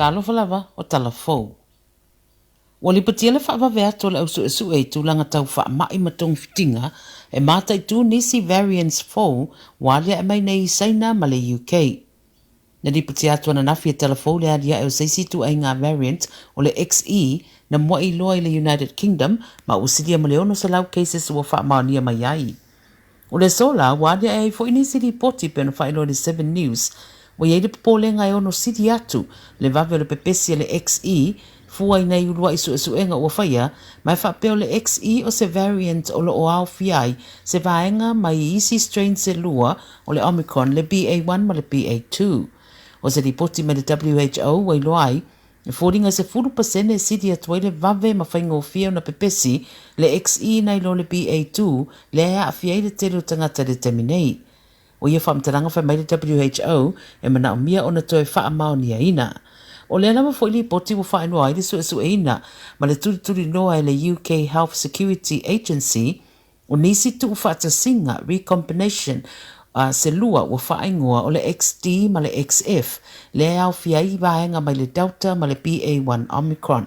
Talofa lava o tala fou. Ua lipotia le faavave atu o le au suesue i tulaga tau faamai ma togafitiga e mataitu nisi variants fou ua aliae mai nei i Saina ma le UK. Na lipotia atu ananafi e tala fou le aliae o se isi ituaiga variant o le XE na mua'i loa i le United Kingdom ma ua silia ma le 600 cases ua faamaonia mai ai. O le aso la, ua aliae ai foi nisi lipoti pei ona faailoa i le Seven News, ua i ai le popolega e ono sili atu le vave o le pepesi a le XE fua i nai uluai suesuega ua faia, ma e faapea o le XE o se variant o lo o aofia ai se vaega mai isi strains e lua o le Omicron, le BA1 ma le BA2. O se lipoti mai le WHO ua iloa ai, E foliga e 10% e sili atu ai le vave ma faigofie ona pepesi le XE nai lo le BA2 lea e aafia ai le tele o tagata i le taimi nei. O ia faamatalaga fai mai le WHO e manaomia ona toe faamaoniaina. O lea lava foi lipoti ua faailoa ai le suesueina ma le tulituliloa e le UK Health Security Agency O nisi tuufaatasiga, recombination, a se lua ua faaigoa o le XD ma le XF, lea e aofia ai vaega mai le Delta ma le BA1 Omicron.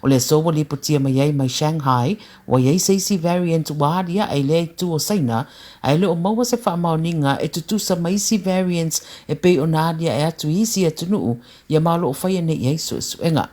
O le aso ua lipotia mai ai mai Shanghai, ua i ai se isi variant ua aliae i lea itu o Saina, ae le o maua se faamaoniga e tutusa ma isi variants e pei ona aliae atu i isi atunuu ia ma o lo o faia nei i ai suesuega.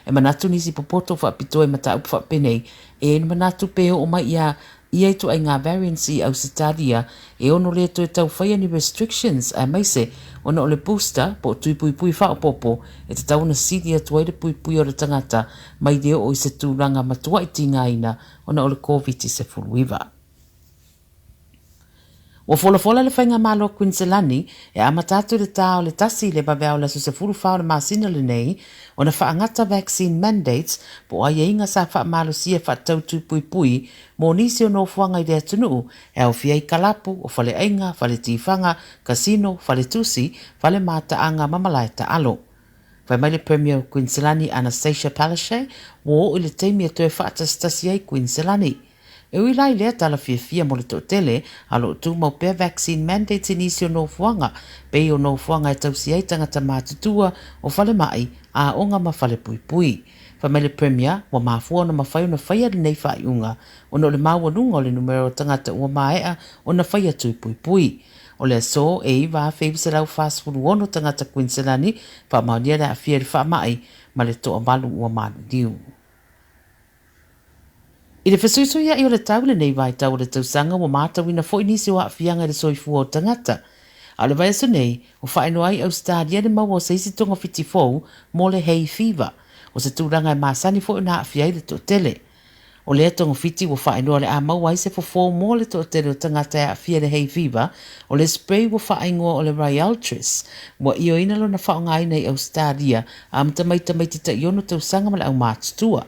E manatu nisi popoto faapitoa i mataupu faapenei, e i ai le manatu pe oo mai ia ia ituaiga variants i Ausetalia e ono le toe tau faia ni restrictions aemaise ona o le booster po o tui puipui faaopoopo e tatau ona sili atu ai le puipuia o le tagata mai le oo i se tulaga matuai tigaina ona o le Koviti-19. Ua folafola le Faigamalo a Kuiniselani e amata atu i le ta o le tasi i le vaveao o le aso 14 o le masina lenei ona faagata vaccine mandates po o aiaiga sa faamalosia e faatatau tūpuipui mo nisi o nofoaga i le atunuu e aofia ai kalapu, o faleaiga, fale tifaga, kasino, fale tusi, fale mataaga ma malae taalo. Fai mai le Premier o Kuiniselani Anastasia Palaszczuk ua oo i le taimi e toe faatasitasi ai Kuiniselani. E ui la i lea tala fiafia mo le toatele, a o lo o tumau pea vaccine mandates i nisi o nofoaga, pei o nofoaga e tausia ai tagata matutua, o falemai, aoga ma falepuipui. Fai mai le Premier, ua mafua ona mafai ona faia lenei faaiuga ona o le maualuga o le numera o tagata ua maea ona faia tui puipui. O le aso, e 9,946 tagata Kuiniselani faamaonia le aafia i le faamai ma le toavalu ua maliliu. I le fesuisuiaʻi o le tau i lenei vaitau o le tausaga ua matauina foi nisi o aafiaga i le soifua o tagata. A o le vaiaso nei, ua faailoa ai Ausetalia le maua o se isi togafiti fou mo le hay fever, o se tulaga e masani foi ona aafia ai le toatele. O lea togafiti ua faailoa o le a maua ai se fofo mo le toatele o tagata e aafia i le hay fever, o le spray ua faaigoa o le Ryaltris, ua ioeina lona faaaogaina i Ausetalia amata mai tamaiti tai-ono tausaga ma le aumatutua.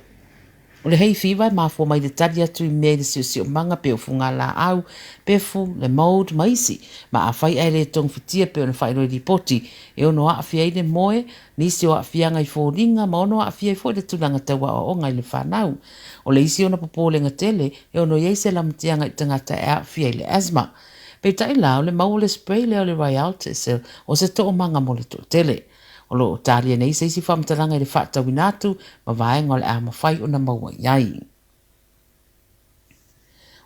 O le hay fever e mafua mai le tali atu i mea i le siosiomaga pei o fugalaau, pefu, le mould ma isi, ma afai ae le togafitia pei ona faailoa i lipoti, e ono aafia ai le moe, nisi o aafiaga i foliga ma ono aafia ai foi le tulaga tau aoaoga i le fanau. O le isi ona popolega tele, e ono i ai se lamatiaga i tagata e aafia i le asthma. Peitai la, o le mau o le spray lea o le Ryaltris o se toomaga mo le toatele. O lo o talia nei se isi faamatalaga i le faatauina atu ma vaega o le a mafai ona maua i ai.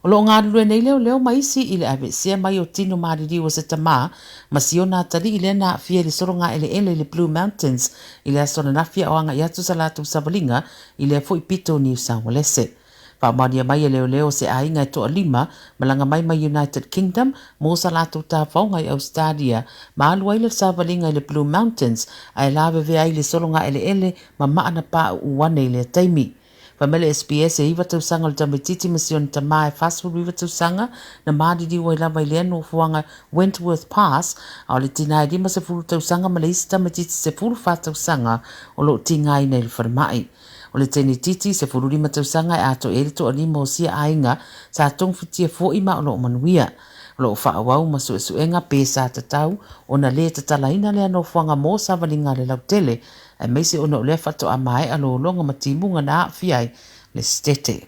O lo o galulue nei leoleo ma isi i le aveesea mai o tino maliliu o se tama ma siona atalii lea na aafia i le sologa eleele i le Blue Mountains i le aso ananafi a o agai atu sa latou savaliga i lea foi pito o Niu Saualese. Faamaonia mai e leoleo se aiga e toalima malaga mai mai United Kingdom mo sa latou tafaoga i Ausetalia ma alu ai le savaliga i le Blue Mountains ae lavevea ai le sologa eleele ma maa na pauu ane i lea taimi. Fai mai le SBS e iva tausaga o le tamaititi ma si ona tama e 49 tausaga na maliliu ai lava i lea nofoaga Wentworth Pass a o le tina e 50 tausaga ma le isi tamaititi 14 tausaga o lo o tigaina i le falemai. O le teine-titi, 15 tausaga e atoa i ai le toalima o sia aiga, sa togafitia foi ma o lo o manuia. O lo o faaauau ma suesuega pe sa tatau ona le tatalaina lea nofoaga mo savaliga a le lautele, aemaise ona o lea faatoa maea lologa ma timuga na aafia ai le setete.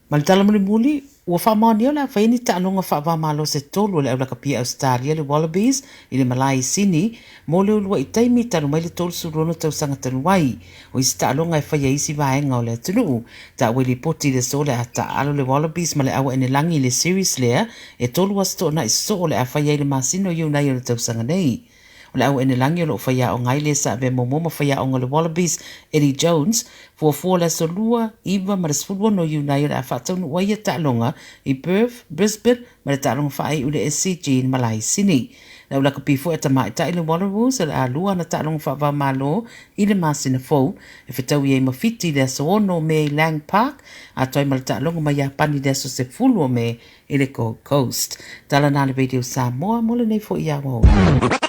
Ma le tala mulimuli, Ua faamaonia o le a fai ni taaloga faava-o-Malo se tolu a le au lakapi a Ausetalia le Wallabies i le malae i Sini mo le uluai taimi talu mai le 36 tausaga talu ai. O isi taaloga e faia i isi vaega o le atunuu. Taua i lipoti i le aso o le a taaalo le Wallabies ma le Auaenelagi i le series lea e tolu aso toonai sosoo o le a faia i le masina o Iunai o le tausaga nei. O le Auaenelagi o lo o faiaoga ai le sa avea muamua ma faiaoga o le Wallabies, Eddie Jones, fuafua o le aso 2, 9 ma le 16 o Iunai o le a faataunuu ai ia taaloga i Perth, Brisbane ma le taaloga faaiu i le SCG i le malae i Sini. Le au lakapi foi a tamaitai le Wallaroos o le a lua ana taaloga faava-o-Malo i le masina fou e fetaui ai ma Fiti i le aso 6 o Me i Lang Park, atoa ai ma le taaloga ma Iapani i le aso 10 o Me i le Gold Coast. Tala na le Radio Samoa mo lenei foi aoaoga.